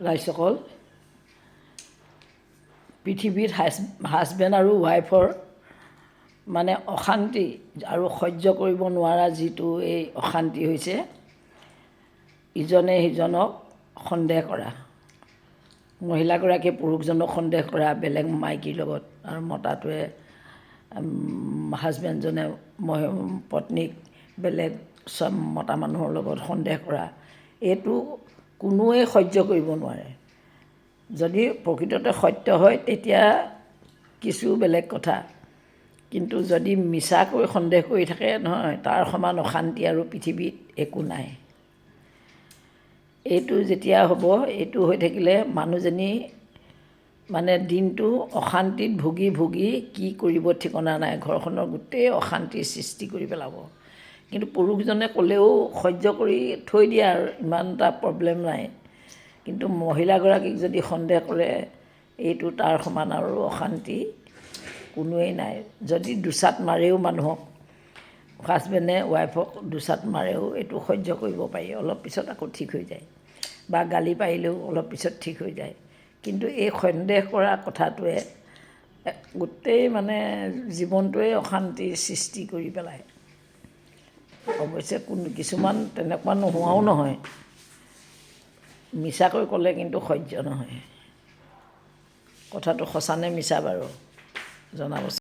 ৰাইজসকল, পৃথিৱীত হাজবেণ্ড আৰু ৱাইফৰ মানে অশান্তি আৰু সহ্য কৰিব নোৱাৰা যিটো এই অশান্তি হৈছে ইজনে সিজনক সন্দেহ কৰা। মহিলাগৰাকীয়ে পুৰুষজনক সন্দেহ কৰা বেলেগ মাইকীৰ লগত, আৰু মতাটোৱে হাজবেণ্ডজনে পত্নীক বেলেগ মতা মানুহৰ লগত সন্দেহ কৰা, এইটো কোনোৱে সহ্য কৰিব নোৱাৰে। যদি প্ৰকৃততে সত্য হয় তেতিয়া কিছু বেলেগ কথা, কিন্তু যদি মিছাকৈ সন্দেহ কৰি থাকে নহয়, তাৰ সমান অশান্তি আৰু পৃথিৱীত একো নাই। এইটো যেতিয়া হ'ব, এইটো হৈ থাকিলে মানুহজনী মানে দিনটো অশান্তিত ভুগি ভুগি কি কৰিব ঠিকনা নাই, ঘৰখনৰ গোটেই অশান্তিৰ সৃষ্টি কৰি পেলাব। কিন্তু পুৰুষজনে ক'লেও সহ্য কৰি থৈ দিয়ে আৰু ইমান এটা প্ৰব্লেম নাই, কিন্তু মহিলাগৰাকীক যদি সন্দেহ কৰে, এইটো তাৰ সমান আৰু অশান্তি কোনোৱেই নাই। যদি দুচাট মাৰেও মানুহক, হাজবেণ্ডে ৱাইফক দুচাট মাৰেও এইটো সহ্য কৰিব পাৰি, অলপ পিছত আকৌ ঠিক হৈ যায়, বা গালি পাৰিলেও অলপ পিছত ঠিক হৈ যায়। কিন্তু এই সন্দেহ কৰা কথাটোৱে গোটেই মানে জীৱনটোৱেই অশান্তিৰ সৃষ্টি কৰি পেলায়। অৱশ্যে কিছুমান তেনেকুৱা নোহোৱাও নহয়, মিছাকৈ ক'লে কিন্তু সহ্য নহয়। কথাটো সঁচানে মিছা বাৰু জনাবচোন।